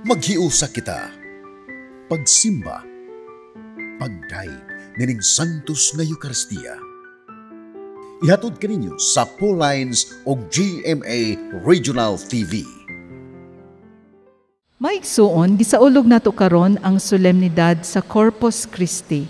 Maghiusa kita. Pagsimba. Pagdayeg nining Santos nga Eukaristiya. Ihatod kaninyo sa Lines og GMA Regional TV. Maigsuon, gisaulog nato karon ang solemnidad sa Corpus Christi.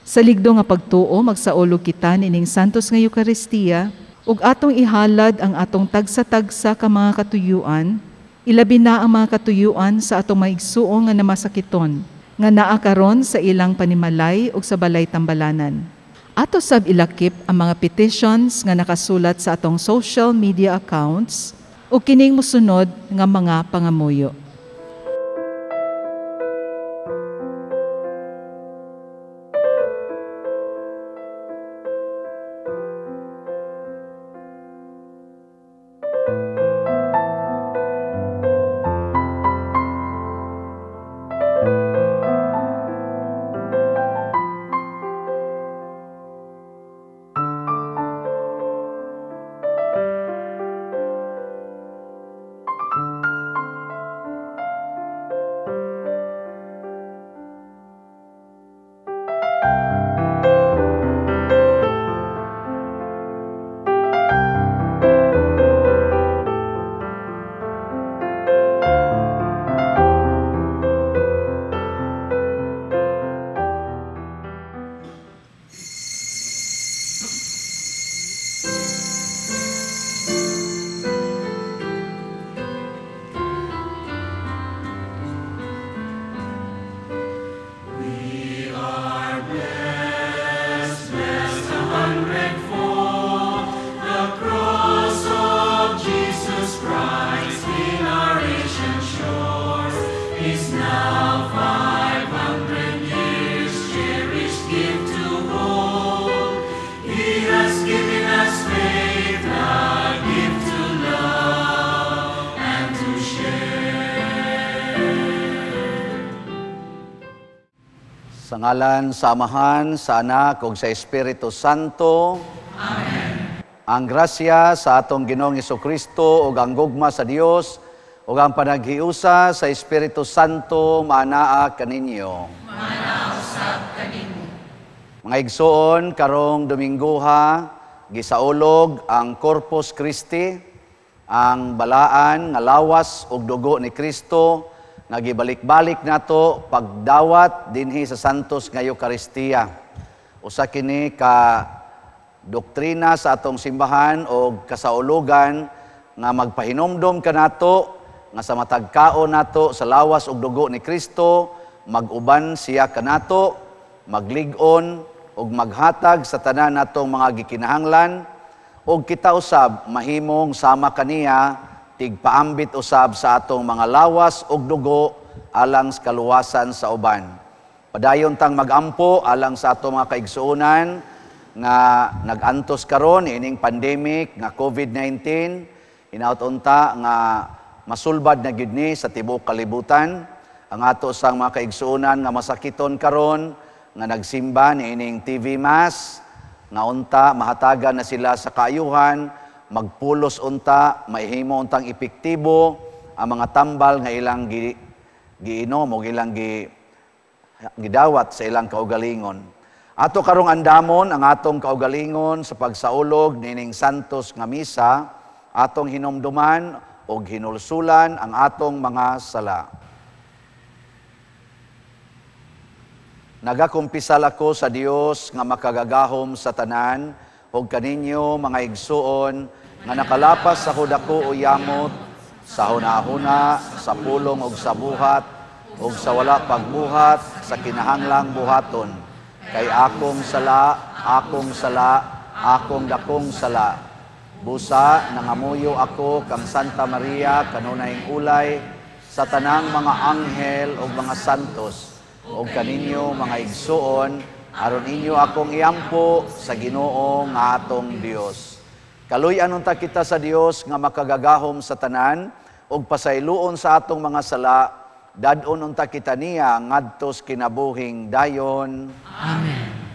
Sa ligdo nga pagtuo, magsaulog kita nining Santos nga Eukaristiya ug atong ihalad ang atong tagsa-tagsa ka mga katuyuan, ilabi na ang mga katuyuan sa atong maigsuon nga namasakiton, nga naa karon sa ilang panimalay ug sa balay tambalanan. Ato sab ilakip ang mga petitions nga nakasulat sa atong social media accounts ug kining mosunod nga mga pangamuyo. Sa ngalan sa Amahan, sa Anak, ug sa Espiritu Santo. Amen. Ang grasya sa atong Ginoong Hesukristo ug ang gugma sa Dios ug ang panaghiusa sa Espiritu Santo maanaa kaninyo. Maanaa usab kaninyo. Mga igsoon, karong Dominggoha gisaulog ang Corpus Christi, ang balaan nga lawas ug dugo ni Kristo nga gibalik-balik nato pagdawat dinhi sa Santos nga Eukaristiya. Usa kini ka doktrina sa atong simbahan o kasaulugan nga magpahinomdom kanato nga sa matag kaon nato sa lawas ug dugo ni Kristo, mag-uban siya kanato, maglig-on ug maghatag sa tanan natong mga gikinahanglan ug kita usab mahimong sama kaniya tigpaambit usab sa atong mga lawas ug dugo alang sa kaluwasan sa uban. Padayon tang magampo alang sa atong mga kaigsuonan nga nag-antos karon ining pandemic nga COVID-19, hinaut unta nga masulbad na gyud ni sa tibuok kalibutan. Ang ato sang mga kaigsuonan nga masakiton karon nga nagsimba niining TV Mass, nga unta mahatagan na sila sa kaayuhan, magpulos unta, mahimo untang epektibo ang mga tambal nga ilang giinom o ilang gidawat sa ilang kaugalingon. Ato karong andamon ang atong kaugalingon sa pagsaulog nining Santos nga Misa, atong hinumduman og hinulsulan ang atong mga sala. Nagakumpisal ako sa Dios nga makagagahom sa tanan ug kaninyo mga igsuon nga nakalapas sa dako o yamot, sa hunahuna, sa pulong ug sa buhat, ug sa wala pagbuhat, sa kinahanglang buhaton. Kay akong sala, akong sala, akong dakong sala. Busa, nangamuyo ako kang Santa Maria, kanunayng ulay, sa tanang mga anghel ug mga santos, ug kaninyo mga igsuon, aron inyo akong iampo sa Ginoo nga atong Dios. Kaluy-an unta kita sa Dios nga makagagahom sa tanan ug pasayloon sa atong mga sala, dad-on unta kita niya ngadtos kinabuhing dayon. Amen.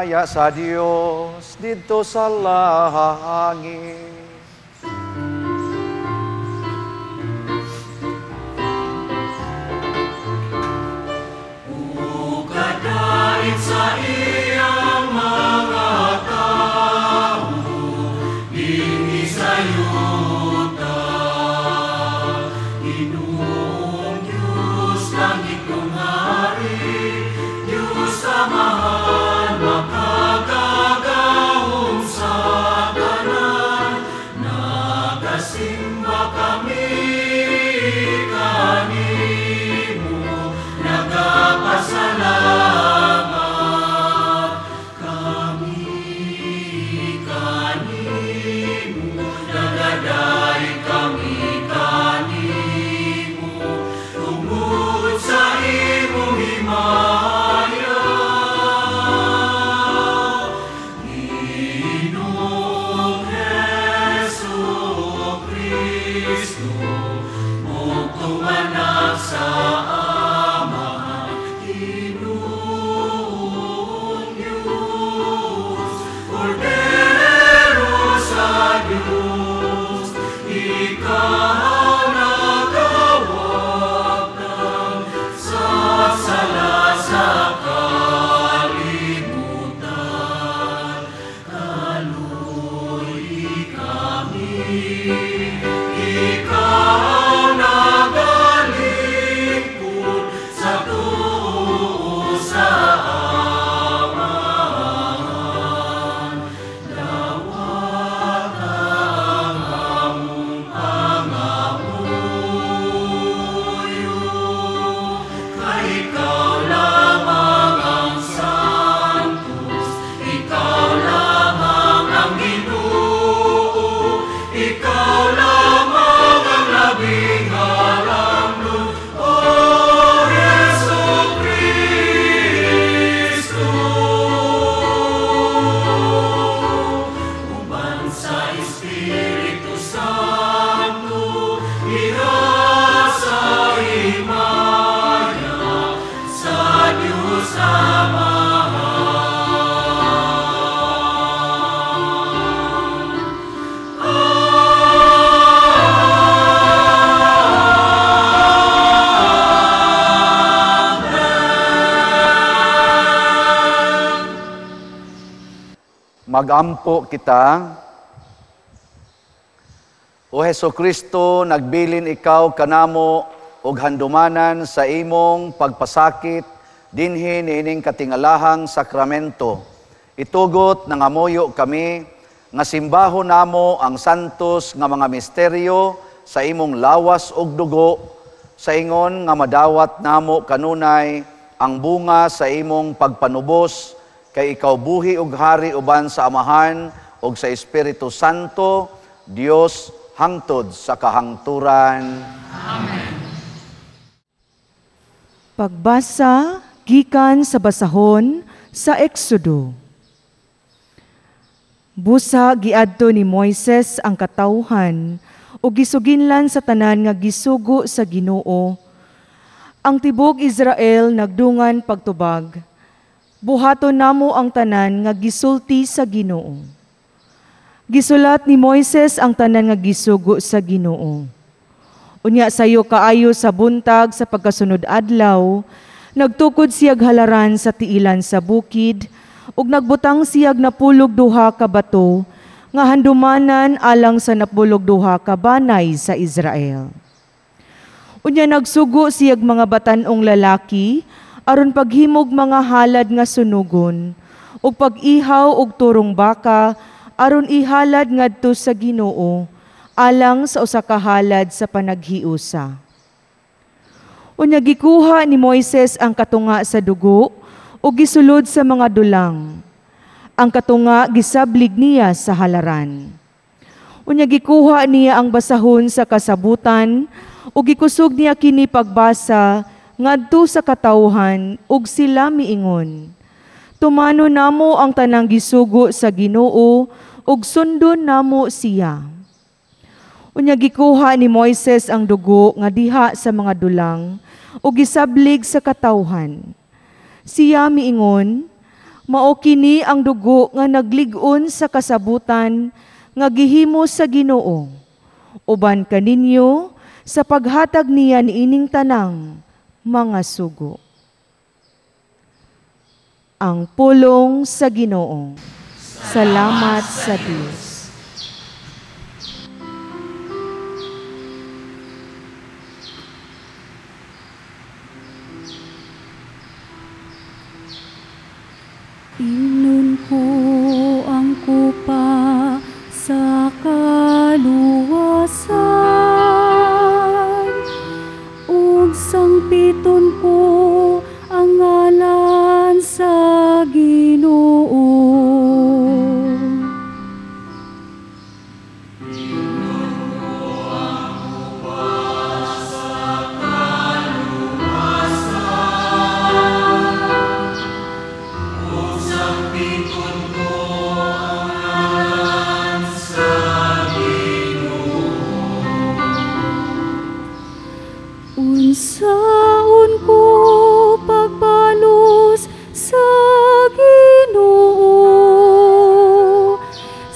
Himaya sa Dios didto sa langit. Ukadait sa iyang mga tao, dinhi sa yuta. Ginoong Diyos, langit kong hari, Diyos Amahan, makagagahom sa tanan, nagasimba kami kanimo, nagapasalamat kami kanimo, nagadaig kami kanimo, tungod sa imong himaya. Ginoong Jesu-Cristo, bugtong anak sa Amahan, Ginoong Diyos, Kordero sa Diyos, ikaw nagawagtang sa sala sa kalibutan. Kaluoy kami, ikaw nagalingkod sa tuo sa Amahan. Dawata ang among pangamuyo, kay ikaw lamang ang santos, ikaw lamang ang Ginoo, ikaw lamang ang labing halangdon, O Jesu-Cristo. Uban sa Espiritu Santo, diha sa himaya, sa Diyos Amahan. Magampo kita. O Jesu-Cristo, nagbilin ikaw kanamo og handumanan sa imong pagpasakit dinhi niining katingalahang sakramento. Itugot nangamuyo kami nga simbaho namo ang santos nga mga misteryo sa imong lawas ug dugo, sa ingon nga madawat namo kanunay ang bunga sa imong pagpanubos, kay ikaw buhi ug hari uban sa Amahan ug sa Espiritu Santo, Dios hangtod sa kahangturan. Amen. Pagbasa gikan sa basahon sa Exodo. Busa giadto ni Moises ang katawhan ug gisuginlan sa tanan nga gisugo sa Ginoo. Ang tibok Israel nagdungan pagtubag. Buhaton namo ang tanan nga gisulti sa Ginoo. Gisulat ni Moises ang tanan nga gisugo sa Ginoo. Unya sayo kaayo sa buntag sa pagkasunod adlaw, nagtukod siyag halaran sa tiilan sa bukid, ug nagbutang siyag 92 ka bato nga handumanan alang sa 92 ka banay sa Israel. Unya nagsugo siyag mga batan-ong lalaki aron paghimog mga halad nga sunugon ug pag-ihaw og turong baka aron ihalad ngadto sa Ginoo alang sa usa ka halad sa panaghiusa. Unya gikuha ni Moises ang katunga sa dugo ug gisulod sa mga dulang. Ang katunga gisablig niya sa halaran. Unya gikuha niya ang basahon sa kasabutan ug gikusog niya kini pagbasa ngadto sa katawhan ug sila miingon, "Tumano namo ang tanang gisugo sa Ginoo ug sundon namo siya." Unya gikuha ni Moises ang dugo nga diha sa mga dulang ug gisablig sa katawhan. Siya miingon, Mao kini ang dugo nga naglig-on sa kasabutan nga gihimo sa Ginoo uban kaninyo sa paghatag niya niining tanang mga sugo. Ang pulong sa Ginoo. Salamat sa Dios. Imnon ko ang kupa sa kaluwasan, ug sangpiton ko ang ngalan sa Ginoo. Imnon ko ang kupa sa kaluwasan, ug sangpiton ko ang ngalan sa Ginoo. Unsaon ko pagbalos sa Ginoo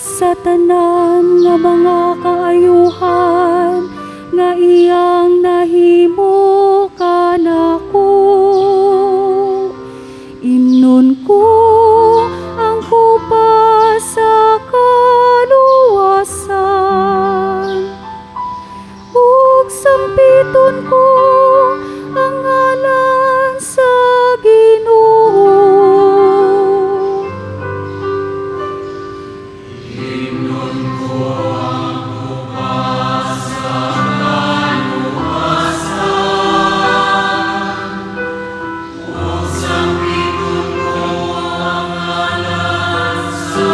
sa tanan nga mga kaayuhan nga iyang nahimo kanako. Imnon ko ang kupa sa kaluwasan, ug sampiton ko ang ngalan sa Ginoo. Imnon ko ang kupa sa kaluwasan, ug sampiton ko ang ngalan sa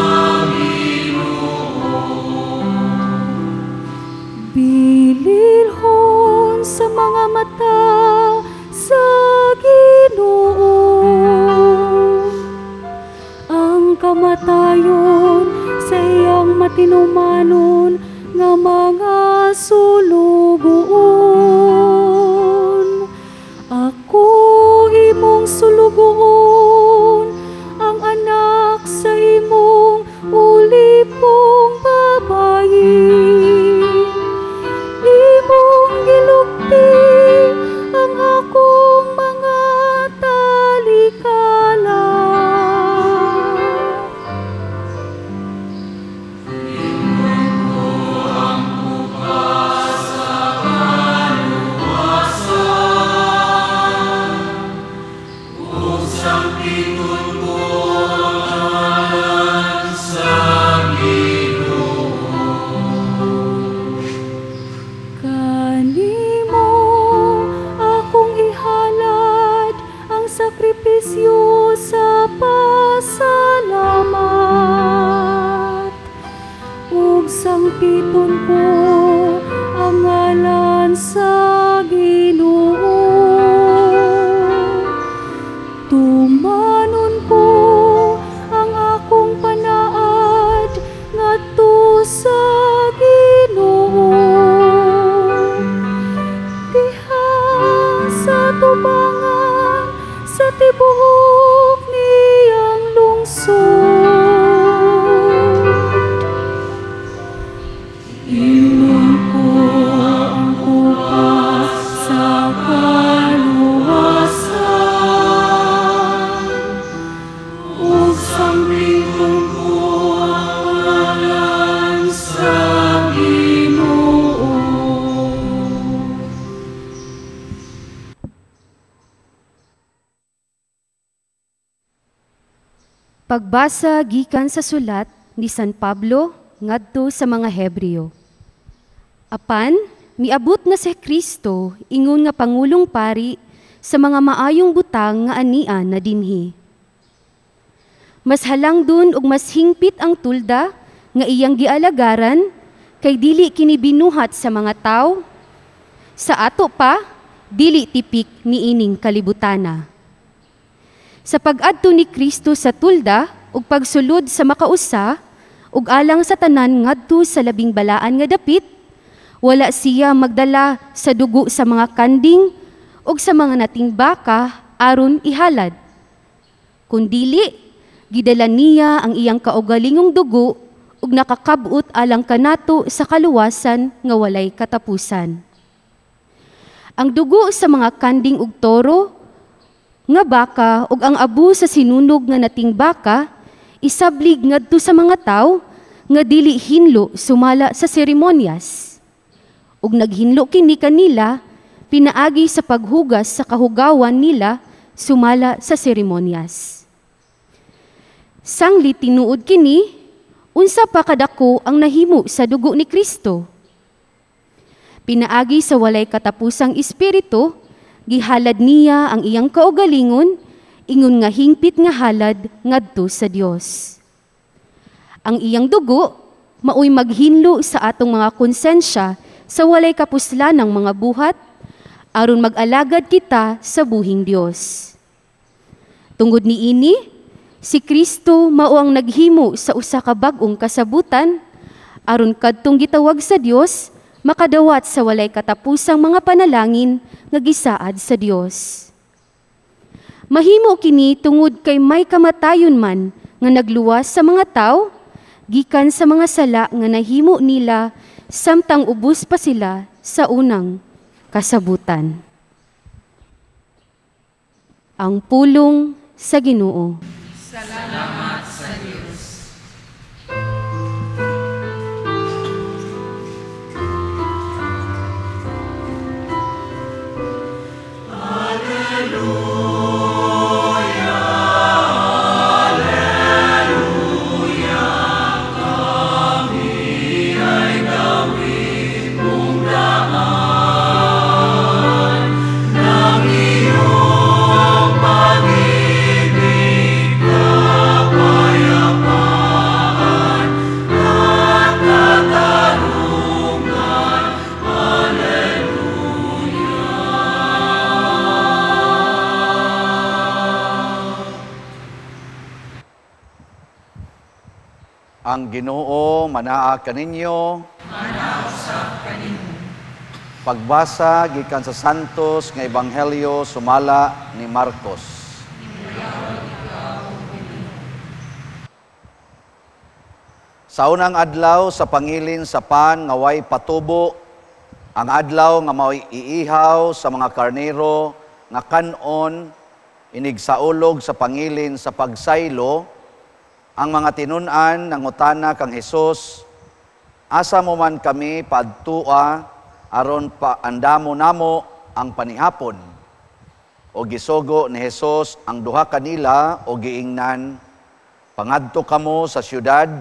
Ginoo. Bililhon sa mga mata sa Ginoo ang kamatayon sa iyang matinumanon nga mga sulugoon. Ako imong sulugoon, ang anak sa imong ulipong babayi. Imong gilugti ang akong mga talikala. Imnon ko ang kupa sa kaluwasan, ug sampiton ko ang ngalan sa Ginoo. Kanimo akong ihalad ang sakripisyo sa pasalamat, ug sangpiton ko ang ngalan sa Ginoo. Tumanon ko ang akong panaad ngadto sa Ginoo. Diha sa tubangan sa tibuok niyang lungsod. Imnon ko ang kupa sa kaluwasan, ug sampiton ko ang ngalan sa Ginoo. Pagbasa gikan sa sulat ni San Pablo ngadto sa mga Hebreo. Apan miabot na si Kristo ingon nga pangulong pari sa mga maayong butang nga ania na dinhi. Mas halangdon ug mas hingpit ang tulda nga iyang gialagaran kay dili kini binuhat sa mga tawo. Sa ato pa dili tipik niining kalibutana. Sa pag-adto ni Kristo sa tulda ug pagsulod sa makausa ug alang sa tanan ngadto sa labing balaan nga dapit, wala siya magdala sa dugo sa mga kanding ug sa mga nating baka aron ihalad. Kundili Gidala niya ang iyang kaugalingong dugo ug nakakab-ot alang kanato sa kaluwasan nga walay katapusan. Ang dugo sa mga kanding ug toro nga baka ug ang abo sa sinunog nga nating baka isablig ngadto sa mga tawo nga dili hinlo sumala sa seremonyas. Ug naghinlo kini kanila pinaagi sa paghugas sa kahugawan nila sumala sa seremonyas. Sangli tinuod kini, unsa pa kadako ang nahimo sa dugo ni Kristo? Pinaagi sa walay katapusang espiritu, gihalad niya ang iyang kaugalingon, ingon nga hingpit nga halad ngadto sa Dios. Ang iyang dugo maoy maghinlo sa atong mga konsensya sa walay kapuslan ng mga buhat, aron mag-alagad kita sa buhing Dios. Tungod niini, si Kristo mao ang naghimo sa usa ka bag-ong kasabutan, aron kadtong gitawag sa Dios makadawat sa walay katapusang mga panalangin nga gisaad sa Dios. Mahimo kini tungod kay may kamatayon man nga nagluwas sa mga tawo gikan sa mga sala nga nahimo nila samtang ubos pa sila sa unang kasabutan. Ang pulong sa Ginoo. Salamat sa Diyos. Alleluia, Alleluia, kami ay gawin mong daan ng iyong pag-ibig, kapayapaan at katarungan. Alleluia. Ang Ginoo manaa kaninyo. Manausap kanimo. Pagbasa gikan sa Santos nga Ebanghelyo sumala ni Marcos. Sa unang adlaw sa pangilin sa pan nga way patubo, ang adlaw nga mao'y iihaw sa mga karnero nga kan-on inig saulog sa pangilin sa pagsaylo, ang mga tinun-an nangutana kang Hesus, asa mo man kami paadtua aron paandamo namo ang panihapon? O gisugo ni Hesus ang duha kanila o giingnan, pangadto kamo sa syudad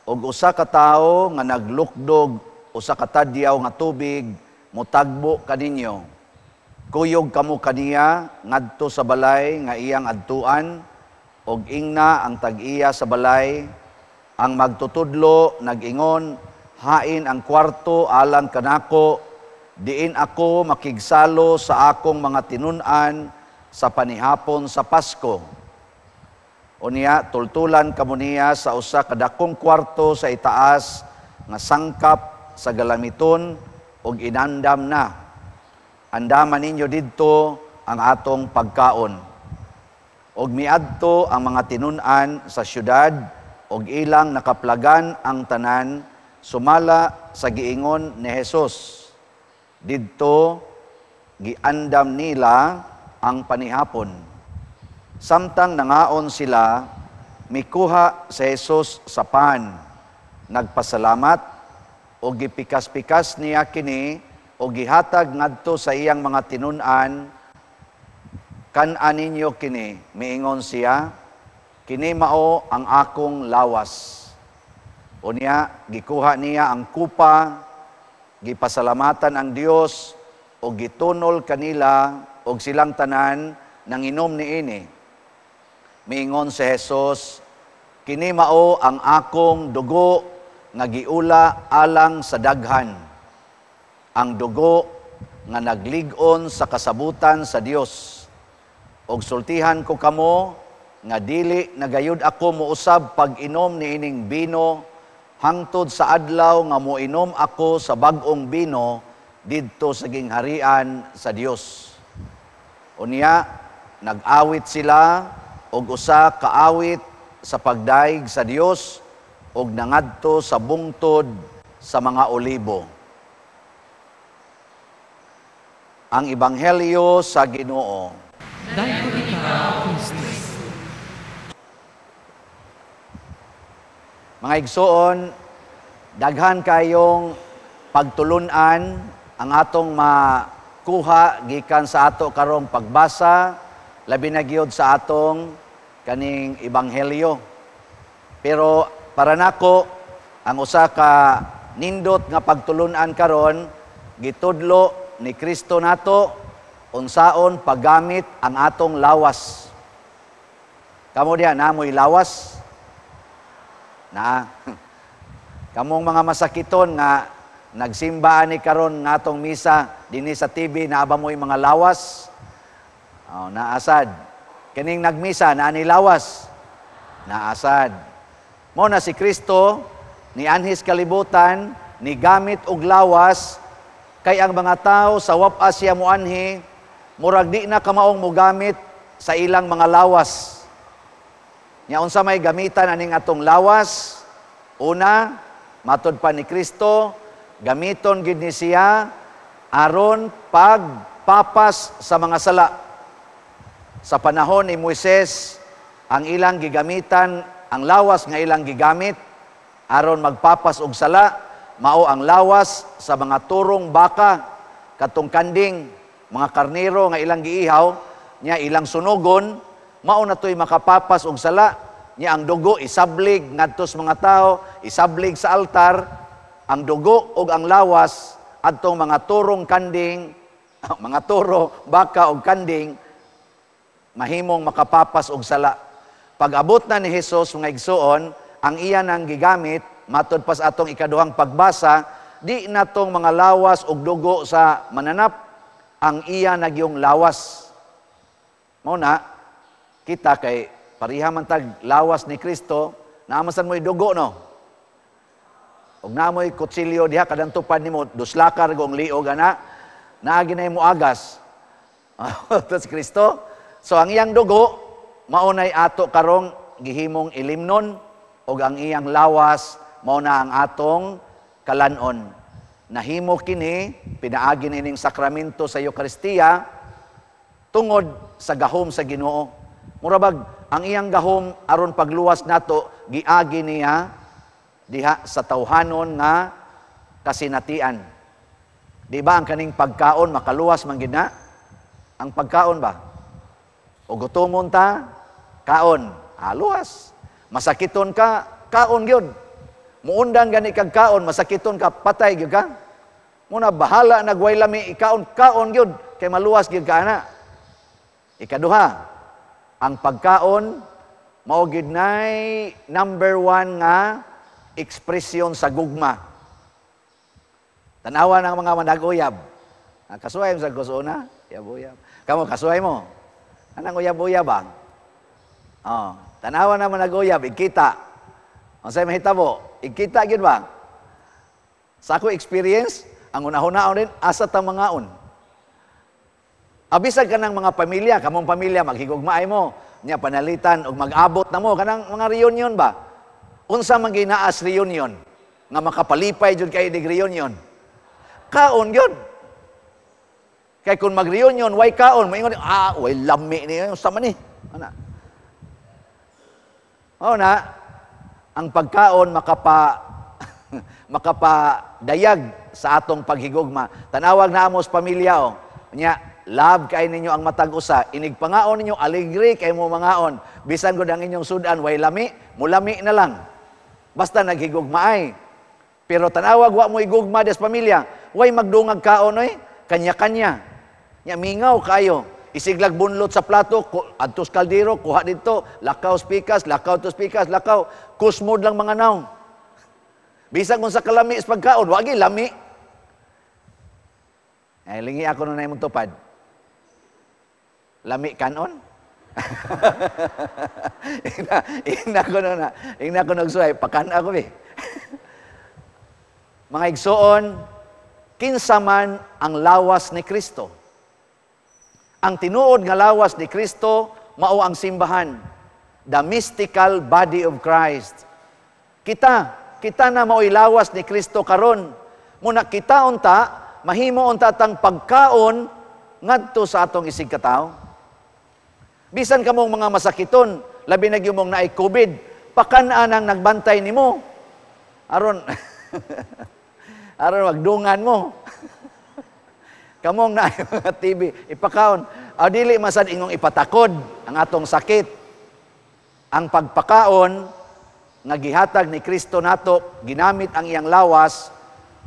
og usa ka tawo nga naglukdog usa ka tadyaw nga tubig motagbo kaninyo. Kuyog kamo kaniya ngadto sa balay nga iyang adtuan, og ingna ang tag-iya sa balay, ang magtutudlo nag-ingon, hain ang kwarto alang kanako, diin ako makigsalo sa akong mga tinun-an sa panihapon sa Pasko. Unya, tultulan kamo niya sa usa ka dakong kwarto sa itaas nga sangkap sa galamiton og inandam na. Andaman ninyo didto ang atong pagkaon. Og miadto ang mga tinun-an sa syudad og ilang nakaplagan ang tanan sumala sa giingon ni Hesus. Didto giandam nila ang panihapon. Samtang nangaon sila, mikuha sa Hesus sa pan, nagpasalamat og gipikas-pikas niya kini og gihatag ngadto sa iyang mga tinun-an. Kan-a ninyo kini, miingon siya, kini mao ang akong lawas. Unya, gikuha niya ang kupa, gipasalamatan ang Dios, og gitunol kanila, og silang tanan, nanginom niini. Miingon si Hesus, kini mao ang akong dugo nga giula alang sa daghan. Ang dugo nga naglig-on sa kasabutan sa Dios. Og sultihan ko kamo nga dili nagayud ako mousab pag-inom niining bino hangtod sa adlaw nga moinom ako sa bag-ong bino didto sa gingharian sa Dios. Unya nag-awit sila og usa kaawit sa pagdaig sa Dios ug nangadto sa bungtod sa mga olibo. Ang Ebanghelyo sa Ginoo. Dayon ikaw, Kristo. Mga igsoon, daghan kayong pagtulunan ang atong makuha gikan sa ato karong pagbasa, labi na gyud sa atong kaning ebanghelyo. Pero para nako, ang usa ka nindot nga pagtulunan karon, gitudlo ni Kristo nato unsaon paggamit ang atong lawas. Kamo diha namoy lawas? Naa. Kamong mga masakiton nga nagsimba ani karon ngatong misa dinhi sa TV, naa ba mo'y mga lawas? Oh, naasad. Kining nagmisa naa ni lawas? Naasad. Mo na si Kristo nianhis kalibutan, nigamit og lawas, kay ang mga tao sa wap-a siya moanhi, murag di na kamaong mogamit sa ilang mga lawas. Nya unsa may gamitan aning atong lawas? Una, matud pa ni Kristo, gamiton gid ni siya aron pagpapas sa mga sala. Sa panahon ni Moises, ang ilang gigamitan, ang lawas nga ilang gigamit aron magpapas og sala, mao ang lawas sa mga turong baka, katong kanding, mga karnero nga ilang giihaw, nya ilang sunugon, mao na to'y makapapas og sala. Nya ang dugo isablig ngadto sa mga tao, isablig sa altar, ang dugo og ang lawas adtong mga turong kanding, mga turo, baka og kanding, mahimong makapapas og sala. Pag-abot na ni Hesus, mga igsuon, ang iya nang gigamit, matod pa sa atong ikaduhang pagbasa, di natong mga lawas og dugo sa mananap, ang iya nagyong lawas. Mao na, kita kay pariha man tag lawas ni Kristo, naamasan mo'y dugo, no? Og naamoy kutsilyo diha, kadang tupad nimo, duslakar gong liog, ana, naagi na mo agas. Tapos Kristo, so ang iyang dugo, maunay ato karong gihimong ilimnon, og ang iyang lawas, mao na ang atong kalanon. Nahimo kini, pinaagi nining sakramento sa Eukaristiya, tungod sa gahom sa Ginoo. Murabag, ang iyang gahom aron pagluwas nato, giagi niya diha sa tawhanon nga kasinatian. Di ba ang kaning pagkaon makaluwas man gid na? Ang pagkaon ba? O gutomon ta, kaon, aluwas. Masakiton ka, kaon gyud. Muundang gani kag kaon, masakiton ka, patay gyud ka. Muna bahala nagway lami ikaon, kaon gyud kay maluwas gyud ka ana. Ikaduha, ang pagkaon mao gyud nay number 1 nga ekspresyon sa gugma. Tanawa ng mga manag-uyab. Kasuhay mo sa kusuna, uyab-uyab. Kamo kasuhay mo. Anang uyab-uyab ba? Oh, tanawa na manag-uyab, ikita. Unsay mahitabo? Ikita gyud ba? Sa ako experience, ang unahuna din asa ta mangaon. Abisag ka ng mga pamilya, kamong pamilya maghigugmaay mo, nya panalitan og mag-abot na mo kanang mga reunion ba? Unsa man ginaas reunion nga makapalipay jud kay dig reunion? Kaon gyud. Kay kung mag-reunion way kaon, moingon way lami ni unsa man ni? Ana. Mao na ang pagkaon makapadayag sa atong paghigugma. Tanawag na amo sa pamilya o. Nya love kay ninyo ang matag usa, inig pangaon ninyo alegre kay mo mangaon. Bisan gud ang inyong sudan way lami, mulami na lang. Basta naghigugmaay. Pero tanawag wa mo igugma des pamilya, way magdungag kaon oy, kanya-kanya. Nya mingaw kayo. Isiglag bunlot sa plato, adtos kaldero, kuha didto, lakaw spikas, lakaw to spikas, lakaw, kusmod lang mga naong. Bisan kung sa kalami is pagkaon, wagi lami. Ay, lingi ako nun na imong tupad. Lami kanon? Ina ko nun na, ina ko nagsuhay, pakan ako eh. Mga igsoon, kinsa man ang lawas ni Kristo. Ang tinuod nga lawas ni Kristo mao ang simbahan. The mystical body of Christ. Kita na mao'y lawas ni Kristo karon. Muna kita unta, mahimo unta tang pagkaon ngadto sa atong isig katawo. Bisan kamong mga masakiton, labi na gyud mong naay COVID, pakan-an ang nagbantay nimo. Aron aron magdungan mo. Kamong naay mga TB, ipakaon. O dili masad ingong ipatakod ang atong sakit. Ang pagpakaon nga gihatag ni Kristo nato, ginamit ang iyang lawas,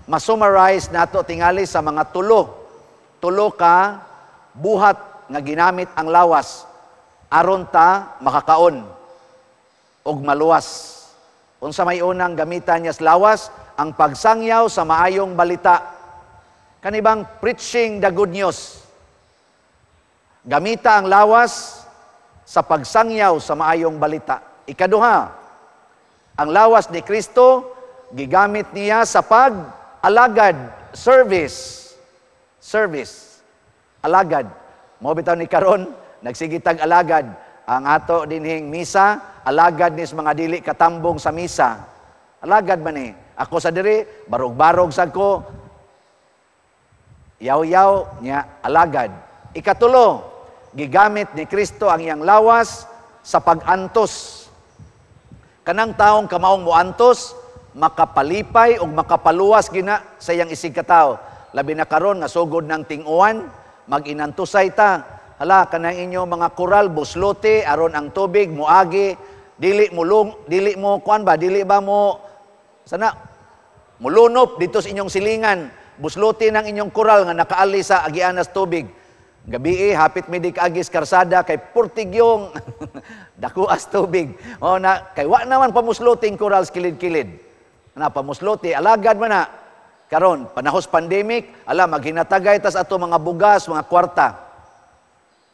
masummarize nato tingali sa mga tulo. Tulo ka buhat nga ginamit ang lawas aron ta makakaon og maluwas. Unsa may unang gamitan niya sa lawas? Ang pagsangyaw sa maayong balita. Kanibang preaching the good news. Gamita ang lawas sa pagsangyaw sa maayong balita. Ikaduha, ang lawas ni Kristo gigamit niya sa pag-alagad, service. Service. Alagad. Mao bitaw ni karon nagsigitag alagad. Ang ato dinhing misa, alagad ni sa mga dili katambong sa misa. Alagad man ni. Ako sa diri, barog-barog sad ko. Yaw-yaw niya alagad. Ikatulo, gigamit ni Kristo ang iyang lawas sa pag-antos. Kanang taong kamaong moantos, makapalipay o makapaluwas gina sa iyang isig katawo. Labi na karon nga sugod ng ting-uwan, mag-inantusay ta. Hala, kanang inyo mga koral, buslote, aron ang tubig, muagi, dili mulung, dili mo, kuan ba, dili ba mo, sana, mulunop dito sa inyong silingan, buslote ng inyong koral nga nakaali sa agianas tubig. Gabi hapit mi di kaagis karsada kay purtigyong dakuas tubig. O na, kay wa naman pamusloting koral sa kilid-kilid. Na pamuslote, alagad man na. Karon, panahos pandemic, ala maghinatagay tas ato mga bugas, mga kwarta.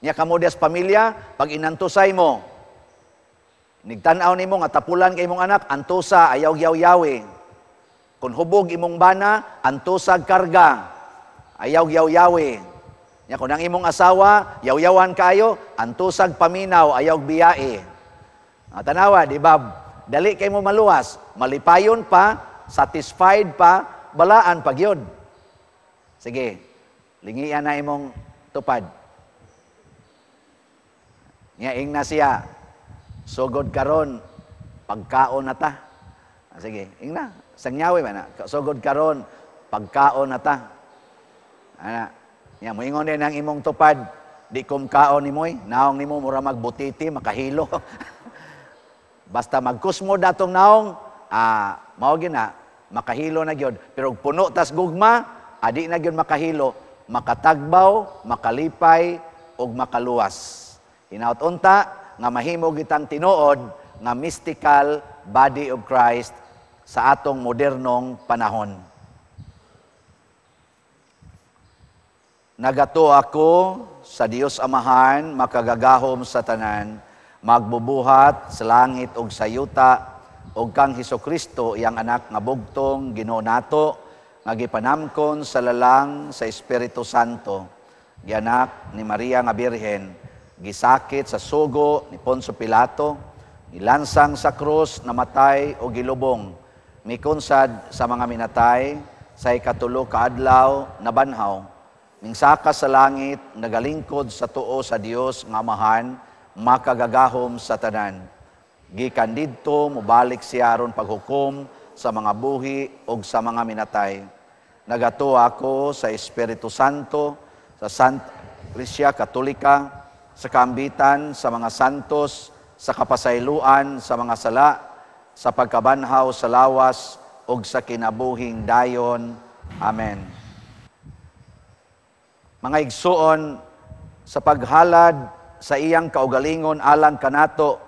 Nya kamo dias pamilya, pag inantusay mo, nigtan-aw nimo nga tapulan kay imong anak, antusa ayaw yaw-yawi. Kung hubog imong bana, antusag karga, ayaw yaw-yawi. Nya kung ang imong asawa, yaw-yawan kayo, antusag paminaw, ayaw biyae. Tanawa, di ba? Dali kay mo maluwas, malipayon pa, satisfied pa, balaan pag yun. Sige, lingian na imong tupad. Nya ing na siya, sugod karon, pagkaon na ta. Sige, ing na, sangyawi ba na? Sugod karon, pagkaon na ta. Ana, nya moingon din ang imong tupad, di kom kaon nimoy, naong nimo mura magbutiti, makahilo. Basta magkusmo datong naong, mao gyud na, makahilo na gyud. Pero puno tas gugma, adi na gyud makahilo, makatagbaw, makalipay, ug makaluwas. Hinaut unta nga mahimo gitang tinuod nga mystical body of Christ sa atong modernong panahon. Nagato ako sa Dios Amahan, makagagahom sa tanan, magbubuhat sa langit ug sa yuta, ug kang Hesukristo iyang anak nga bugtong Ginoo nato, nga gipanamkon sa lalang sa Espiritu Santo, gianak ni Maria nga Birhen, gisakit sa sugo ni Poncio Pilato, gilansang sa krus, namatay o gilubong, mikunsad sa mga minatay, sa ikatulo ka adlaw nabanhaw, mingsaka sa langit, nagalingkod sa tuo sa Dios nga Amahan, makagagahom sa tanan. Gikan didto mobalik siya aron paghukom sa mga buhi og sa mga minatay. Nagatuo ako sa Espiritu Santo, sa Santa Iglesia Katolika, sa kaambitan sa mga santos, sa kapasayloan sa mga sala, sa pagkabanhaw sa lawas ug sa kinabuhing dayon. Amen. Mga igsuon, sa paghalad sa iyang kaugalingon alang kanato,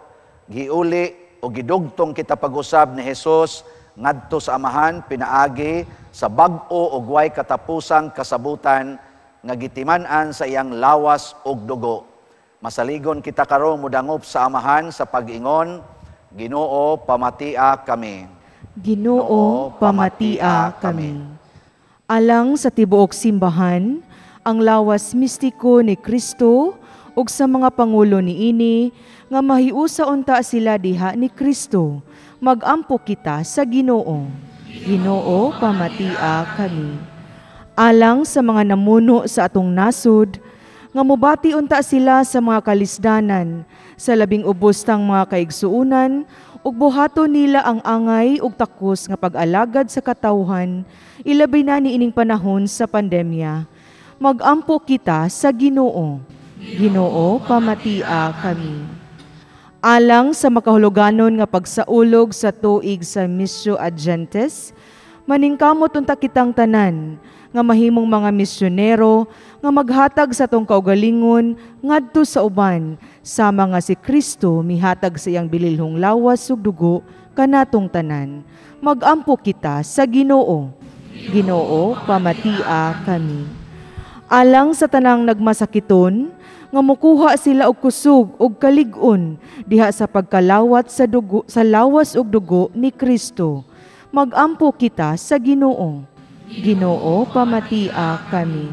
giuli o gidugtong kita pag-usab ni Hesus ngadto sa Amahan pinaagi sa bag-o ug way katapusang kasabutan nga gitiman-an sa iyang lawas ug dugo. Masaligon kita karon modangop sa Amahan sa pag-ingon, Ginoo, pamatia kami. Ginoo, pamatia kami. Alang sa tibuok simbahan, ang lawas mistiko ni Kristo ug sa mga pangulo niini nga mahiusa unta sila diha ni Kristo. Magampo kita sa Ginoo. Ginoo, pamatia kami. Alang sa mga namuno sa atong nasod, nga mobati unta sila sa mga kalisdanan, sa labing ubos tang mga kaigsuonan, ug buhaton nila ang angay ug takos nga pag-alagad sa katawhan, ilabi na niining panahon sa pandemya. Magampo kita sa Ginoo. Ginoo, pamatia kami. Alang sa makahuluganon nga pagsaulog sa tuig sa Missio Ad Gentes, maningkamot unta kitang tanan nga mahimong mga misyonero nga maghatag sa atong kaugalingon ngadto sa uban, sama nga si Kristo mihatag sa iyang bililhong lawas ug dugo kanatong tanan. Magampo kita sa Ginoo. Ginoo, pamatia kami. Alang sa tanang nagmasakiton, nga mukuha sila og kusog og kalig-on diha sa pagkalawat sa dugo, sa lawas ug dugo ni Kristo. Magampo kita sa Ginoo. Ginoo, pamatia kami.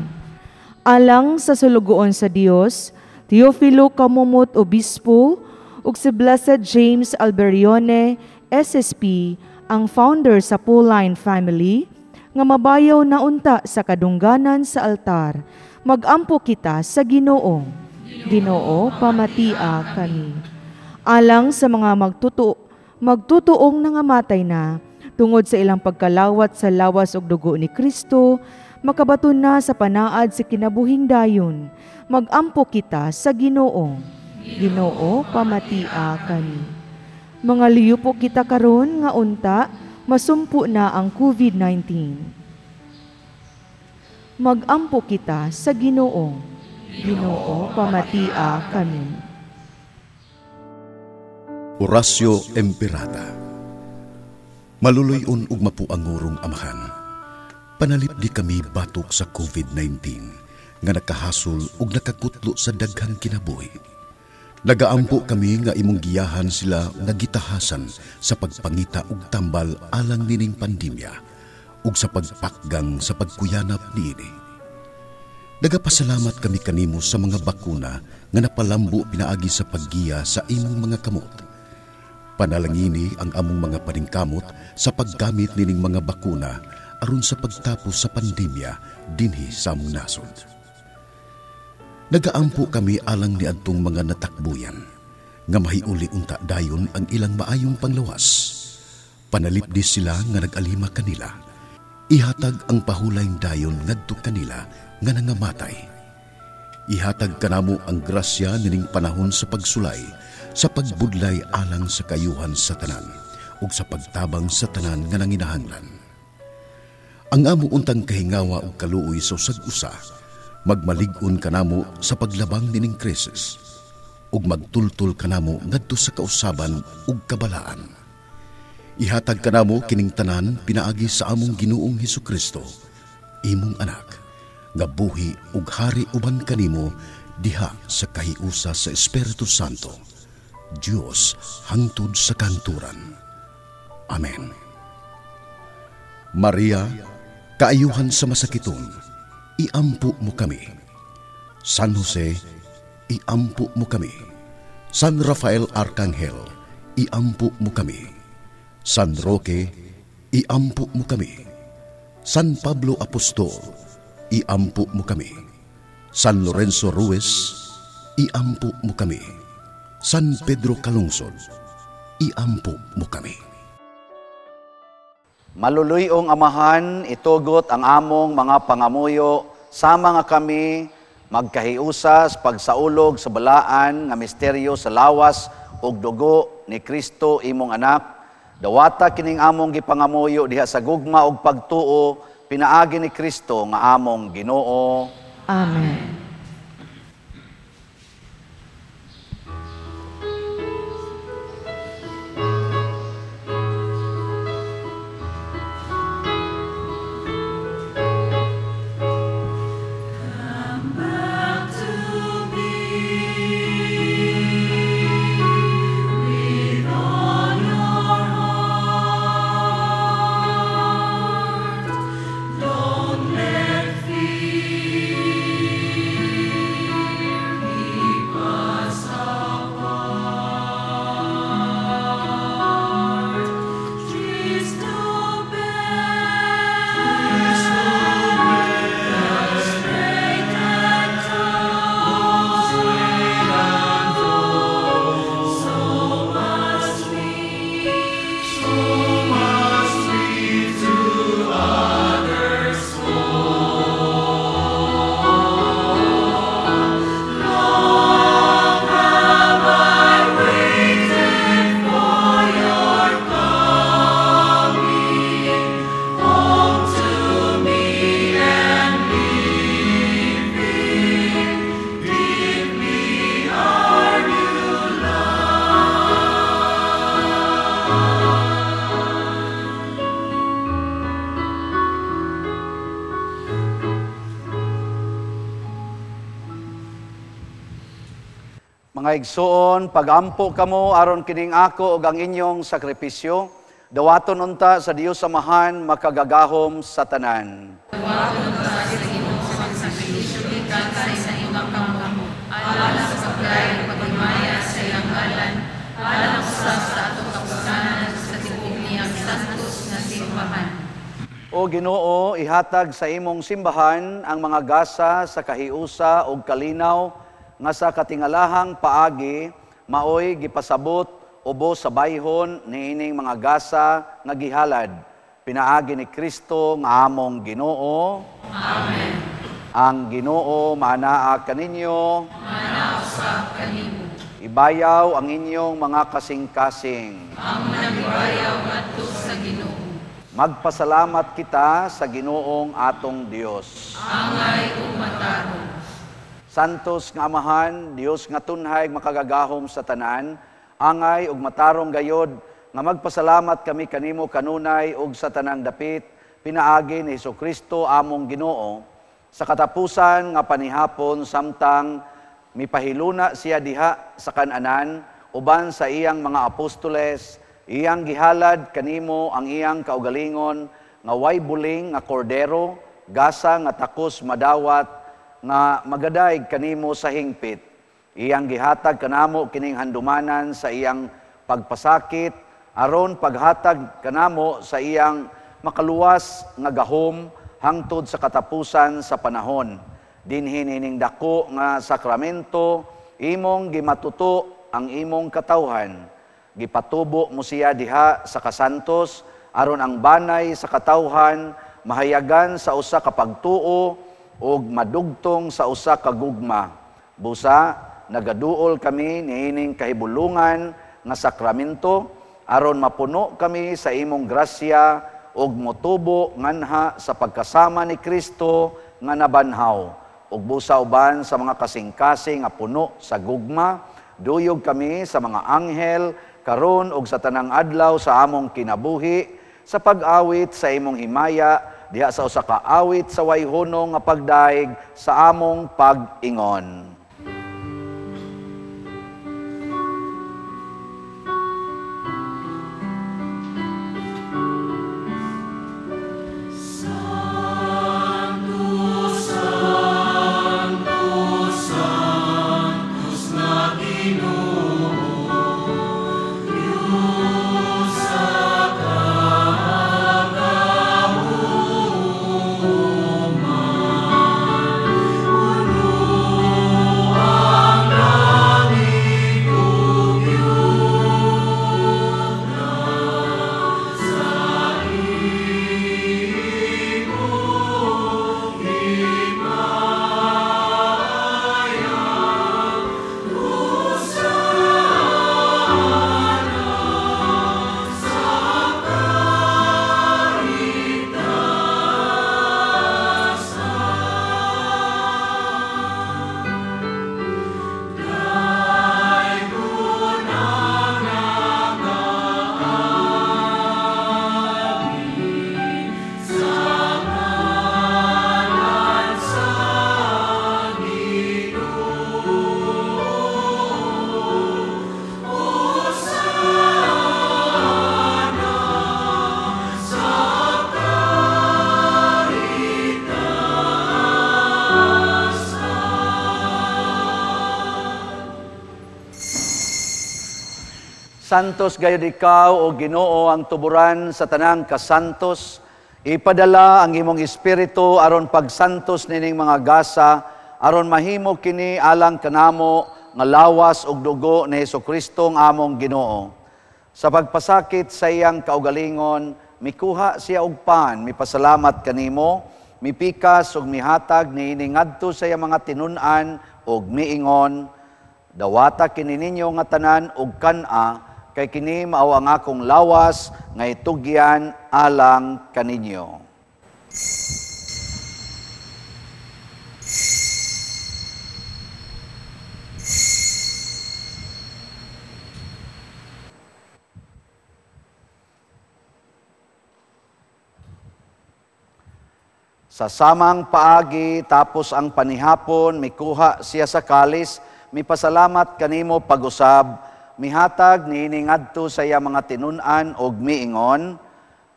Alang sa sulugoon sa Dios, Teofilo Camomot Obispo ug si Blessed James Alberione SSP, ang founder sa Pauline family, nga mabayaw na unta sa kadungganan sa altar. Magampo kita sa Ginoo. Ginoo, pamatia kami. Alang sa mga magtutuong nangamatay na tungod sa ilang pagkalawat sa lawas ug dugo ni Kristo, makabaton na sa panaad sa kinabuhing dayon. Magampo kita sa Ginoo. Ginoo, pamatia kami. Mga liyupo kita karon nga unta masumpo na ang COVID-19. Magampo kita sa Ginoo. Ginoo, pamatia kami. Oratio Imperata. Maluloy-on ug mapuangurong amahan. Panalipdi kami batok sa COVID-19 nga nakahasol ug nakakutlo sa daghang kinabuhi. Nagaampo kami nga imong giyahan sila nga gitahasan sa pagpangita ug tambal alang nining pandemya ug sa pagpakgang sa pagkuyanap niini. Nagapasalamat kami kanimo sa mga bakuna nga napalambo pinaagi sa paggiya sa imong mga kamot. Panalangini ang among mga paningkamot sa paggamit nining mga bakuna aron sa pagtapos sa pandemya dinhi sa among nasod. Nagaampo kami alang ni adtong mga natakbuyan nga mahiuli unta dayon ang ilang maayong panglawas. Panalipdi sila nga nag-alima kanila. Ihatag ang pahulayng dayon ngadto kanila nga nangamatay. Ihatag kanamo ang grasya nining panahon sa pagsulay, sa pagbudlay alang sa kayuhan sa tanan ug sa pagtabang sa tanan nga nanginahanglan. Ang amo untang kahingawa ug kaluoy sa usag-usa, magmalig-on kanamo sa paglabang nining krisis ug magtultol kanamo ngadto sa kausaban ug kabalaan. Ihatag kanamo kining tanan pinaagi sa among Ginoong Hesukristo, imong anak, nga buhi ug hari uban kanimo diha sa kahiusa sa Espiritu Santo, Dios hangtod sa kanturan. Amen. Maria, kaayuhan sa masakiton, iampo mo kami. San Jose, iampo mo kami. San Rafael Arcangel, iampo mo kami. San Roque, iampo mo kami. San Pablo Apostol, iampo mo kami. San Lorenzo Ruiz, iampo mo kami. San Pedro Calungsod, iampo mo kami. Maluluyong Amahan, itugot ang among mga pangamuyo, sama nga kami magkahiusas pagsaulog sa balaan nga misteryo sa lawas ug dugo ni Kristo imong anak. Dawata kining among gipangamuyo diha sa gugma ug pagtuo pinaagi ni Kristo nga among Ginoo. Amen. Don't let fear Mga igsoon, pagampo kamo aron kining ako ug ang inyong sakripisyo, dawaton unta sa Dios Amahan makagagahom sa tanan. Dawaton unta sa Ginoo ang sakripisyo gikan sa imong kamot, alang sa pagdayeg ug paghimaya sa iyang ngalan, alang usab sa atong kapusanan sa tibuok niyang santos nga simbahan. O Ginoo, ihatag sa imong simbahan ang mga gasa sa kahiusa ug kalinaw nga sa katingalahang paagi maoy gipasabot ubos sa bayhon niining mga gasa nga gihalad pinaagi ni Kristo nga among Ginoo. Amen. Ang Ginoo maanaa kaninyo, maanaa usab kanimo. Ibayaw ang inyong mga kasing-kasing. Amo nang ibayaw ngadto sa Ginoo. Magpasalamat kita sa Ginoong atong Dios. Angay ug matarong. Santos nga Amahan, Dios nga tunhay makagagahom sa tanan, angay ug matarong gayod nga magpasalamat kami kanimo kanunay ug sa tanang dapit pinaagi ni Hesukristo among Ginoo sa katapusan nga panihapon samtang mipahiluna siya diha sa kananan uban sa iyang mga apostoles, iyang gihalad kanimo ang iyang kaugalingon nga way buling nga kordero, gasa nga takos madawat nga magadayeg kanimo sa hingpit. Iyang gihatag kanamo kining handumanan sa iyang pagpasakit, aron paghatag kanamo sa iyang makaluwas nga gahom hangtod sa katapusan sa panahon. Dinhi nining dako nga sakramento, imong gimatuto ang imong katawhan. Gipatubo mo siya diha sa kasantos, aron ang banay sa katawhan mahayagan sa usa ka pagtuo ug madugtong sa usa ka gugma. Busa nagaduol kami niining kahibulungan nga sakramento aron mapuno kami sa imong grasya ug motubo nganha sa pagkasama ni Kristo nga nabanhaw. Ug busa uban sa mga kasing-kasing nga puno sa gugma, duyog kami sa mga anghel karon ug sa tanang adlaw sa among kinabuhi sa pag-awit sa imong himaya diha sa usa ka awit sa way hunong nga pagdaig sa among pag-ingon. Santos gayud ikaw, o Ginoo, ang tuburan sa tanang kasantos. Ipadala ang imong espiritu aron pagsantos nining mga gasa, aron mahimo kini alang kanamo nga lawas ug dugo ni Hesukristo ang among Ginoo. Sa pagpasakit sa iyang kaugalingon, mikuha siya og pan, mipasalamat kanimo, mipikas ug mihatag niini ngadto sa iyang mga tinun-an ug miingon, dawata kini ninyo nga tanan og kan-a, kay kini mao ang akong lawas nga itugyan alang kaninyo. Sa samang paagi, tapos ang panihapon, mikuha siya sa kalis, mipasalamat kanimo pag-usab, mihatag niini ngadto sa iya mga tinun-an og miingon,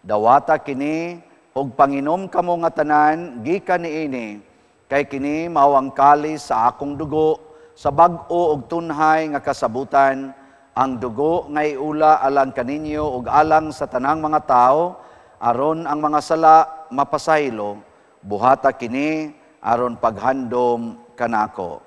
dawata kini og panginom kamo nga tanan gikan niini, kay kini mao ang kalis sa akong dugo sa bag-o og tunhay nga kasabutan, ang dugo nga iula alang kaninyo ug alang sa tanang mga tawo, aron ang mga sala mapasaylo. Buhata kini aron paghandom kanako.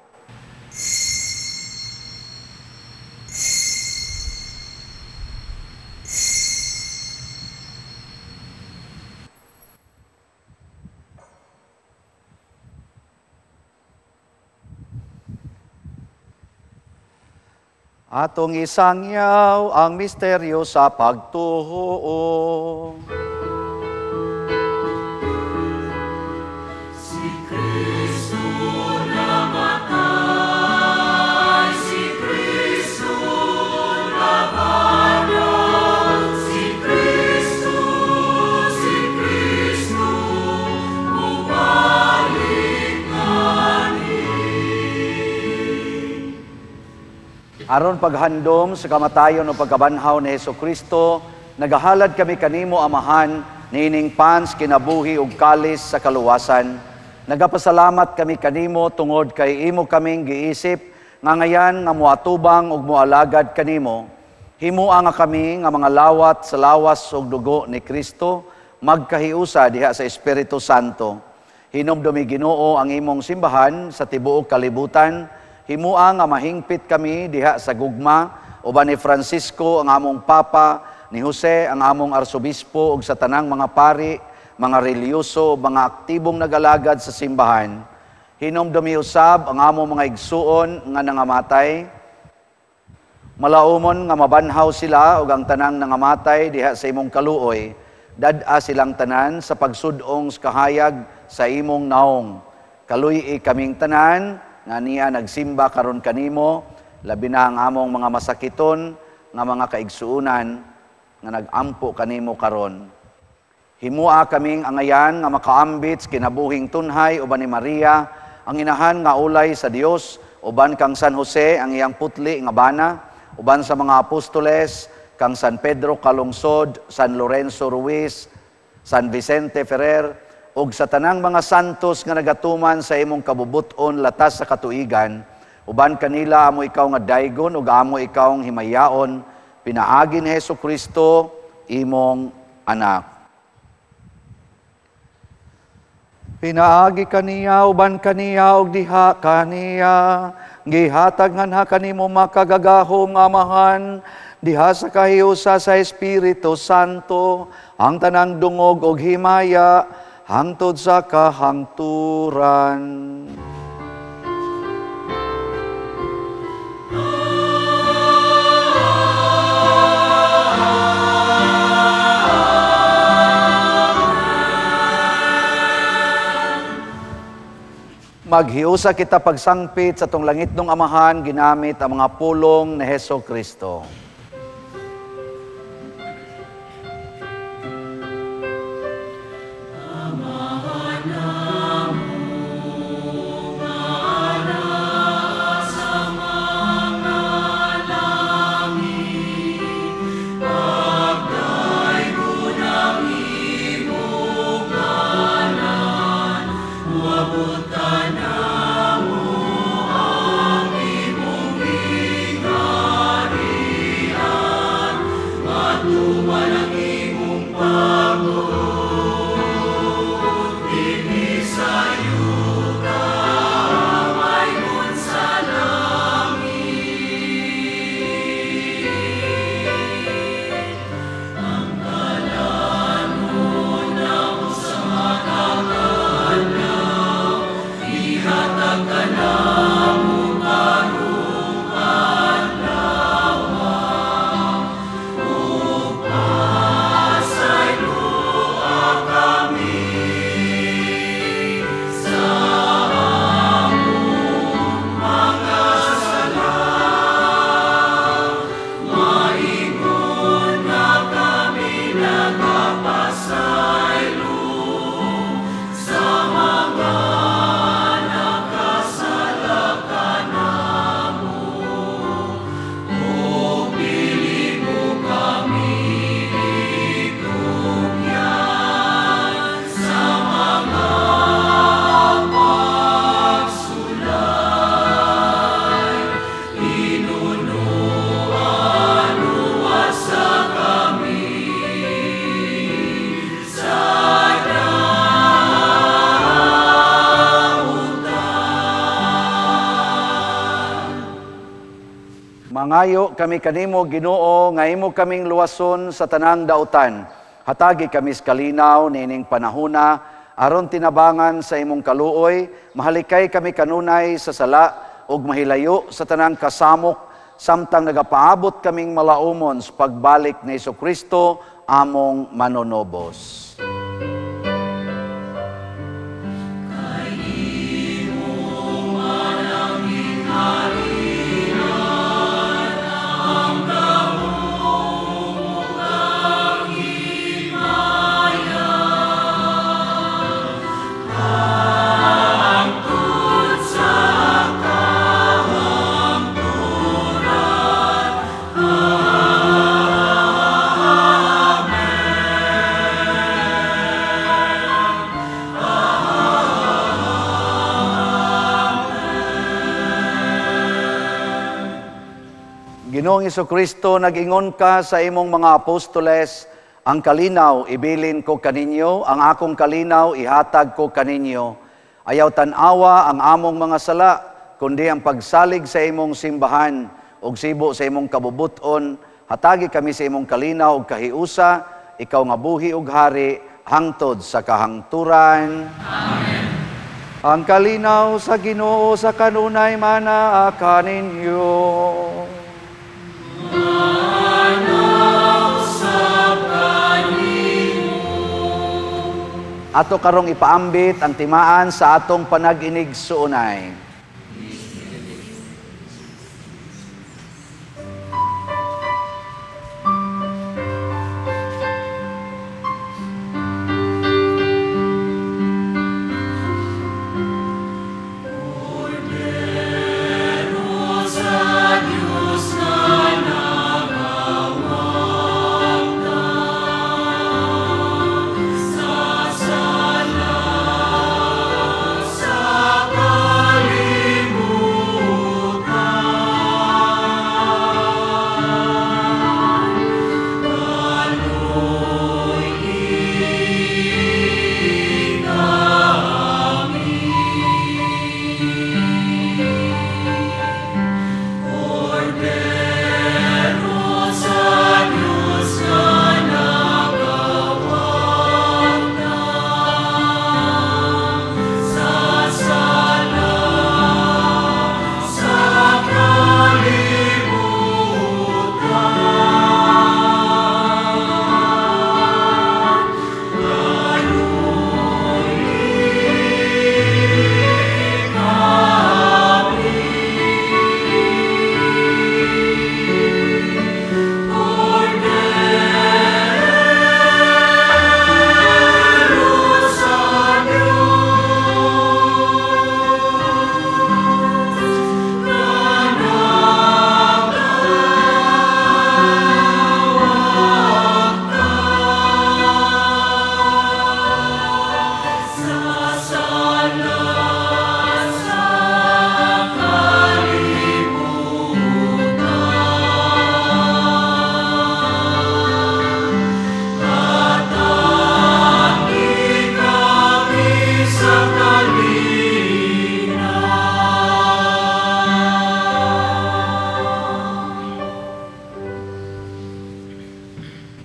Atong isangyaw ang misteryo sa pagtuo. Si Kristo namatay, si Kristo nabanhaw, si Kristo mubalik nganin. Aron paghandom sa kamatayon o pagkabanhaw ni Hesukristo, nagahalad kami kanimo, Amahan, niining pans kinabuhi ug kalis sa kaluwasan. Nagapasalamat kami kanimo tungod kay imo kaming giisip nga ngayan nga moatubang ug moalagad kanimo. Himua nga kami nga mga lawat sa lawas ug dugo ni Kristo, magkahiusa diha sa Espiritu Santo. Hinumdumi Ginoo ang imong simbahan sa tibuok kalibutan. Himua nga mahingpit kami diha sa gugma uban ni Francisco ang among Papa, ni Jose ang among Arsobispo ug sa tanang mga pari, mga relihiyoso, mga aktibong nagalagad sa simbahan. Hinumdumi usab ang among mga igsuon nga nangamatay. Malaumon nga mabanhaw sila ug ang tanang nangamatay diha sa imong kaluoy. Dad-a silang tanan sa pagsud-ong sa kahayag sa imong naong. Kaluy-i kaming tanan nga niya nagsimba karon kanimo, labi na ang among mga masakiton nga mga kaigsuonan nga nagampo kanimo karon. Himua kaming angayan nga makaambit sa kinabuhing tunhay uban ni Maria, ang inahan nga ulay sa Dios, uban kang San Jose ang iyang putli nga bana, uban sa mga apostoles kang San Pedro Calungsod, San Lorenzo Ruiz, San Vicente Ferrer, ug sa tanang mga santos nga nagatuman sa imong kabubut-on latas sa katuigan, uban kanila amo ikaw nga daygon ug amo ikaw ang himayaon, pinaagi ni Hesukristo imong anak. Pinaagi kaniya, uban kaniya, ug diha kaniya, gihatag nganha kanimo makagagahom nga Amahan, diha sa kahiusa sa Espiritu Santo, ang tanang dungog ug himaya, hangtod sa kahangturan. Maghiusa kita pagsangpit sa tong langit nung Amahan, ginamit ang mga pulong ni Hesukristo. Mangayo kami kanimo, Ginoo, nga imo kaming luwason sa tanang dautan. Hatagi kami sa kalinaw niining panahona, aron tinabangan sa imong kaluoy, mahalikay kami kanunay sa sala ug mahilayo sa tanang kasamok, samtang nagapaabot kaming malaumon sa pagbalik ni Hesukristo among manonobos. Ginoong Hesukristo, nag-ingon ka sa imong mga apostoles, ang kalinaw ibilin ko kaninyo, ang akong kalinaw ihatag ko kaninyo. Ayaw tan-awa ang among mga sala, kundi ang pagsalig sa imong simbahan ug sibo sa imong kabubuton. Hatagi kami sa imong kalinaw ug kahiusa, ikaw nga buhi ug hari hangtod sa kahangturan. Amen. Ang kalinaw sa Ginoo sa kanunay manaa kaninyo. Ato karong ipaambit ang timaan sa atong panag-inig suunay.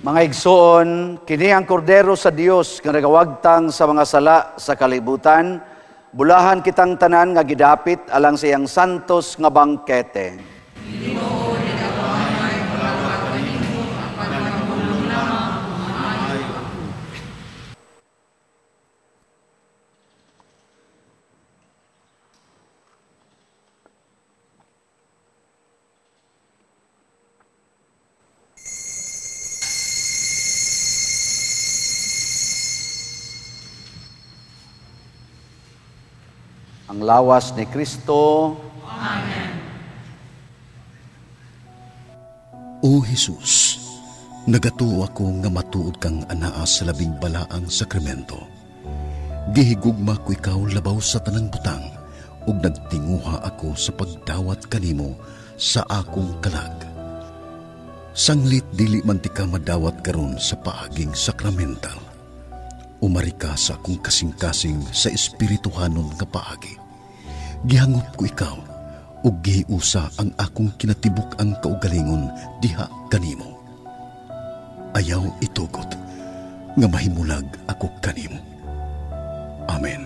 Mga igsoon, kini ang kordero sa Dios nga nagawagtang sa mga sala sa kalibutan. Bulahan kitang tanan nga gidapit alang sa iyang santos nga bangkete. Ang lawas ni Kristo. Amen. O Jesus, nagatuo ako nga matuod kang anaa sa labing balaang sakramento. Gihigugma ko ikaw labaw sa tanang butang, ug nagtinguha ako sa pagdawat kanimo sa akong kalag. Sanglit dili man ti ka madawat karon sa paaging sakramental. Umari ka sa akong kasing-kasing sa espirituhanon nga paagi. Gihangop ko ikaw, Ug gihiusa ang akong kinatibuk-ang kaugalingon diha kanimo. Ayaw itugot nga mahimulag ako kanimo. Amen.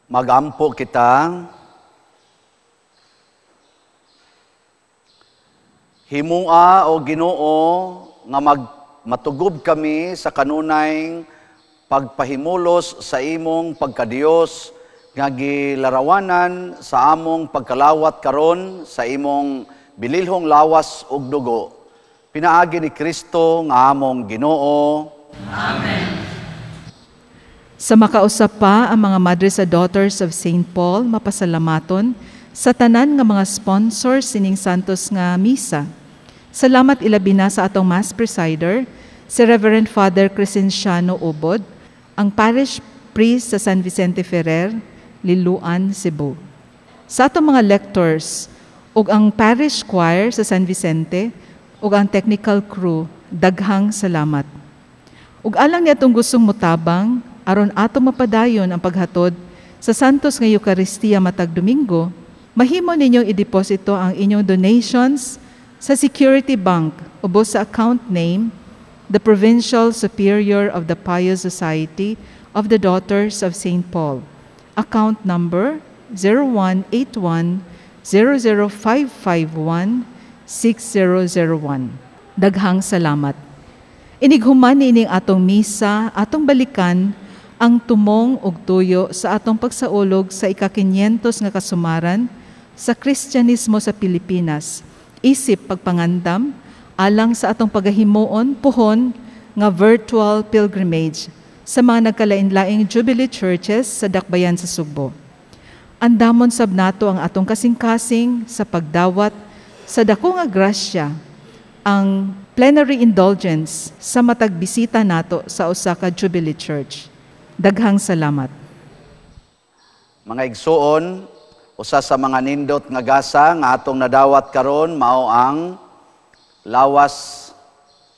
Magampo kita. Himua o Ginoo nga matugob kami sa kanunay pagpahimulos sa imong pagkadiyos nga gilarawanan sa among pagkalawat karon sa imong bililhong lawas ug dugo. Pinaagi ni Kristo nga among Ginoo. Amen. Sa makausap pa ang mga Madres sa Daughters of St. Paul, mapasalamaton sa tanan nga mga sponsors sining Santos nga misa. Salamat ilabi na sa atong Mass Presider, si Reverend Father Crescenciano Ubod, ang Parish Priest sa San Vicente Ferrer, Liloan, Cebu. Sa atong mga lectors, ug ang Parish Choir sa San Vicente, ug ang technical crew, daghang salamat. Ug alang ni atong gustong mutabang, aron ato mapadayon ang paghatod sa Santos nga Eucharistia matag Domingo, mahimo ninyong ideposito ang inyong donations sa Security Bank ubos sa account name, the Provincial Superior of the Pious Society of the Daughters of St. Paul. Account number 0181-00551-6001. Daghang salamat. Inighuman niining atong misa, atong balikan ang tumong ug tuyo sa atong pagsaulog sa ika-500 nga kasumaran sa Kristyanismo sa Pilipinas. Isip pagpangandam alang sa atong pagahimuon puhon nga virtual pilgrimage sa mga nagkalain-laing Jubilee Churches sa Dakbayan sa Sugbo. Andamon sab nato ang atong kasing-kasing sa pagdawat sa dako nga grasya ang plenary indulgence sa matag bisita nato sa usa ka Jubilee Church. Daghang salamat. Mga igsuon, usa sa mga nindot nga gasa nga atong nadawat karon mao ang lawas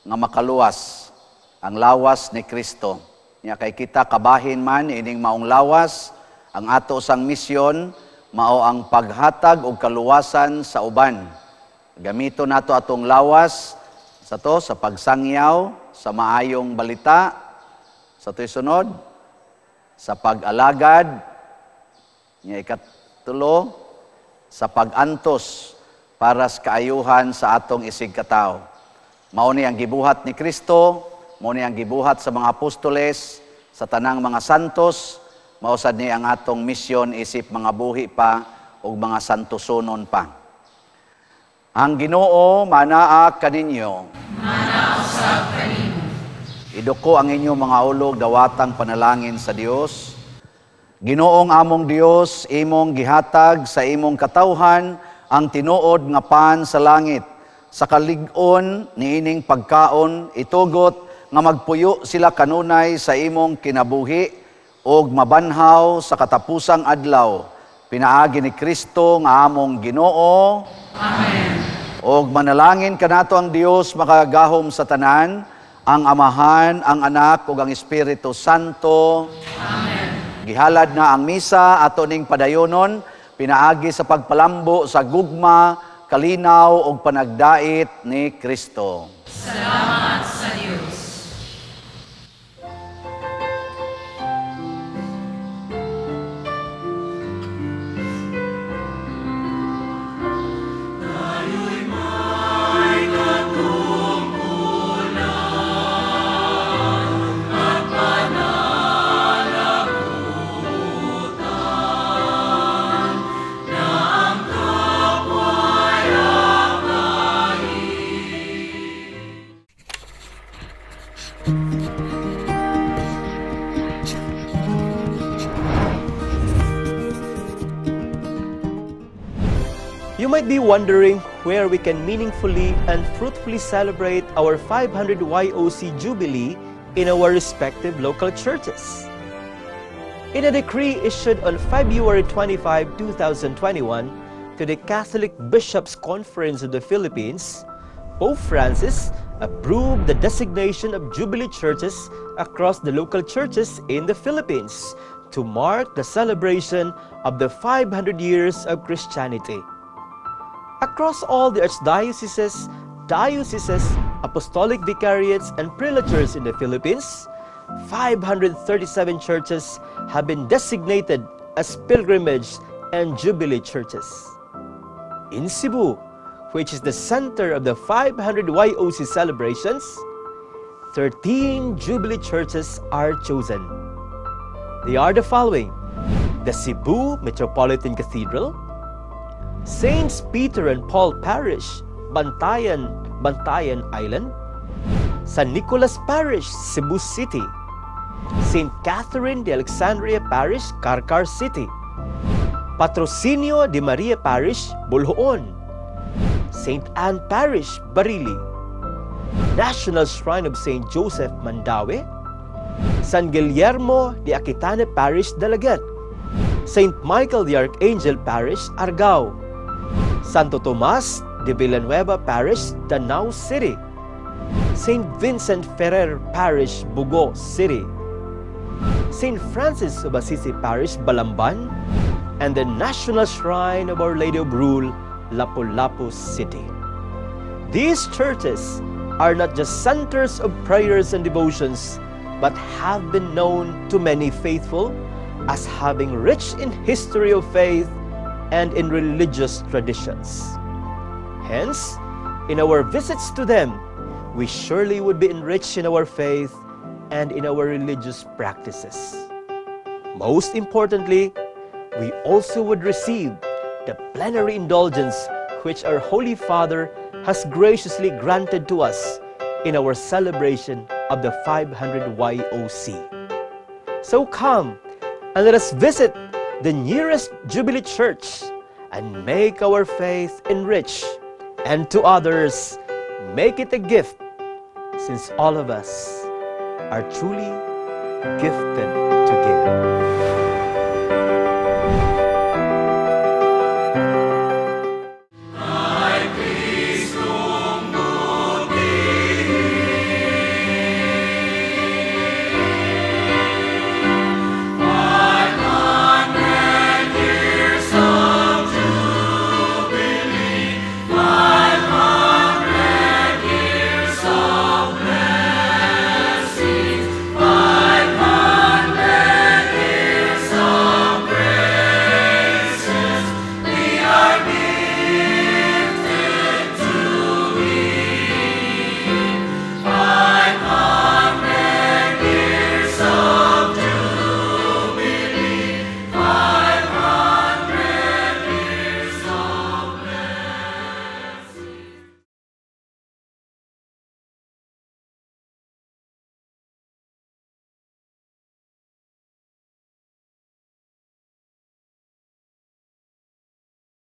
nga makaluwas, ang lawas ni Kristo. Nya kay kita kabahin man ining maong lawas, ang ato sang misyon mao ang paghatag og kaluwasan sa uban. Gamito nato atong lawas sa to sa pagsangyaw sa maayong balita, sa to'y sunod sa pag-alagad, nya ikatulo sa pag-antos para sa kaayuhan sa atong isig katawo. Mao ni ang gibuhat ni Kristo, mao ni ang gibuhat sa mga apostoles, sa tanang mga santos, mao sad ni ang atong misyon isip mga buhi pa ug mga santosonon pa. Ang Ginoo manaa kaninyo. Manaa usab kanimo. Iduko ang inyong mga ulog dawatang panalangin sa Dios. Ginoong among Dios, imong gihatag sa imong katawhan ang tinuod nga pan sa langit. Sa kalig-on niining pagkaon, itugot nga magpuyo sila kanunay sa imong kinabuhi ug mabanhaw sa katapusang adlaw. Pinaagi ni Kristo nga among Ginoo. Amen. Og manalangin kanato ang Dios makagagahom sa tanan, ang Amahan, ang Anak ug ang Espiritu Santo. Amen. Gihalad na ang misa ato ning padayonon pinaagi sa pagpalambo sa gugma, kalinaw ug panagdait ni Kristo. Salamat sa Dios. You might be wondering where we can meaningfully and fruitfully celebrate our 500 YOC Jubilee in our respective local churches. In a decree issued on February 25, 2021, to the Catholic Bishops' Conference of the Philippines, Pope Francis approved the designation of Jubilee churches across the local churches in the Philippines To mark the celebration of the 500 years of Christianity. Across all the archdioceses, dioceses, apostolic vicariates, and prelatures in the Philippines, 537 churches have been designated as pilgrimage and jubilee churches. In Cebu, which is the center of the 500 YOC celebrations, 13 jubilee churches are chosen. They are the following: the Cebu Metropolitan Cathedral, Saints Peter and Paul Parish, Bantayan, Bantayan Island, San Nicolas Parish, Cebu City, St. Catherine de Alexandria Parish, Carcar City, Patrocinio de Maria Parish, Boljoon, St. Anne Parish, Barili, National Shrine of St. Joseph, Mandaue, San Guillermo de Aquitane Parish, Dalaguete, St. Michael the Archangel Parish, Argao, Santo Tomas de Villanueva Parish, Danao City, St. Vincent Ferrer Parish, Bogo City, St. Francis of Assisi Parish, Balamban, and the National Shrine of Our Lady of Rule, Lapu-Lapu City. These churches are not just centers of prayers and devotions, but have been known to many faithful as having rich in history of faith and in religious traditions. Hence, in our visits to them, we surely would be enriched in our faith and in our religious practices. Most importantly, we also would receive the plenary indulgence which our Holy Father has graciously granted to us in our celebration of the 500 YOC. So come and let us visit the nearest Jubilee Church and make our faith enrich, and to others, make it a gift, since all of us are truly gifted to give.